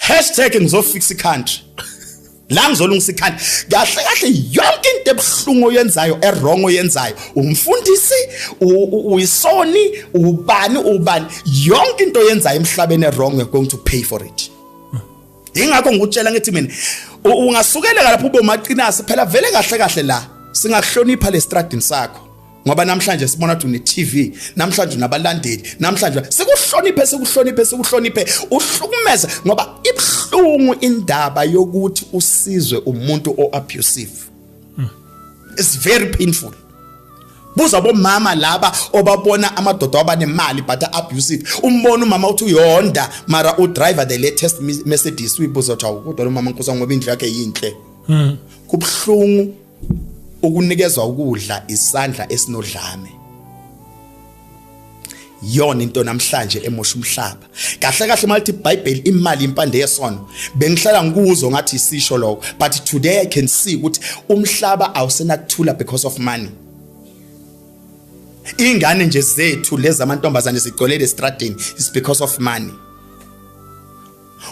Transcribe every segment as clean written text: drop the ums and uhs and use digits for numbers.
Hashtag ngizofix i-country. La ngizolungisa ikhanda kahle kahle, yonke into ebuhlungu oyenzayo, e-wrong oyenzayo, umfundisi, uyisoni, ubani ubani, yonke into oyenzayo emhlabeni e-wrong, you're going to pay for it. Ingakho ngikutshela ngithi mina ungasukeleka lapho ube umaqinasi phela vele. Kahle kahle la singahlonipha lestradini sakho, ngoba namhlanje sibona ukuthi une TV, namhlanje unabalandeli, namhlanje sikuhloniphe, sikuhloniphe, sikuhloniphe uhlukumeza, ngoba ibhlungu indaba yokuthi usizwe umuntu o abusive. It's very painful. Buza bomama laba obabona amadoda abanemali but abusive. Umbona umama uthi uyonda, mara udriver the latest Mercedes. Uyibuza uthi, awu kodwa lo mama, nkosi, ngoba indlu yakhe yinhle. Kubhlungu ukunikezwa ukudla isandla esinodlame. Yona into namhlanje emosha umhlaba. Kahle kahle malithi iBhayibheli imali impande yesono, bengihlala ngikuzo ngathi isisho lokho, but today I can see ukuthi umhlaba awusenakuthula because of money. Ingane nje zethu lezi amantombazane zigcwele estradini is because of money.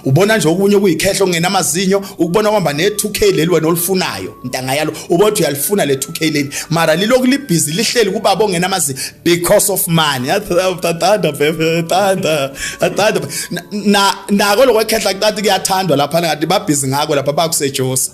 Ubona nje okunye okuyikhehlo ongenamazinyo, ukubona kwamba ne 2K leli wena olufunayo, ntanga yalo, ubothi uyalifuna le 2K leli, mara liloku libhizi lihleli kubaba ongenamazinyo because of money. Yathanda bebe, thanda, thanda na nako lokwekhehla kucathi kuyathandwa lapha, ngathi babhizi ngako lapha bakusejosa.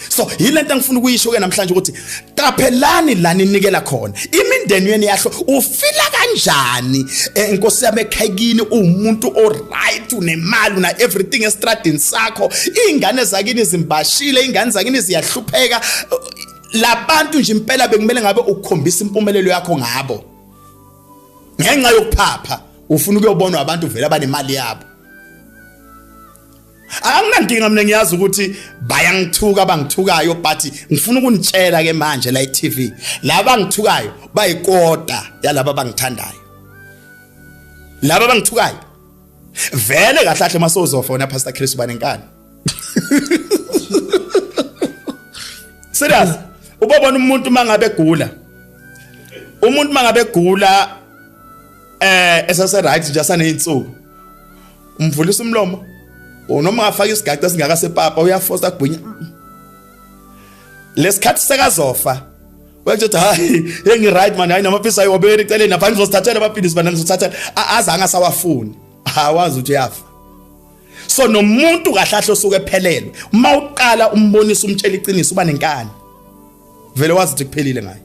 So yilento engifuna ukuyisho ke namhlanje ukuthi qaphelani la ninikela khona. Imindeni yenu yahlo ufila kanjani, inkosi yami, ekhayikini umuntu o right, unemali, una everything estradini sakho, ingane zakini zimbashile, ingane zakini ziyahlupheka. Labantu nje impela bekumele ngabe ukukhombisa impumelelo yakho ngabo. Ngenxa yokuphapha ufuna ukuyobonwa abantu vele abanemali yabo. Anginankinga mina, ngiyazi ukuthi bayangithuka abangithukayo, but ngifuna ukunitshela ke manje la e-TV, laba abangithukayo bayikota yalaba abangithandayo. Laba abangithukayo vele kahle kahle masozofona Pastor Chris banenkani. Serious, ubabona umuntu mangabe egula, umuntu mangabe egula esase right nje asaneyinsuku, umvulisa umlomo noma ungafaka isigaxa esingaka sepapa, uyafosa agwinya. Lesikhathi sekazofa uyakuthi, hayi, engi right man, hayi namaphilisi ayiwabekela eceleni napha, ngizosithathela amaphilisi bana, ngizothathela, azange asawafuni, awazi ukuthi uyafa. So nomuntu kahle kahle osuke ephelelwe, uma uqala umbonisa, umtshela iqiniso, uba nenkani, vele wazi ukuthi kuphelile ngaye.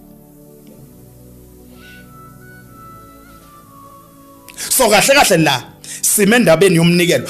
So kahle kahle la sime endabeni yomnikelo.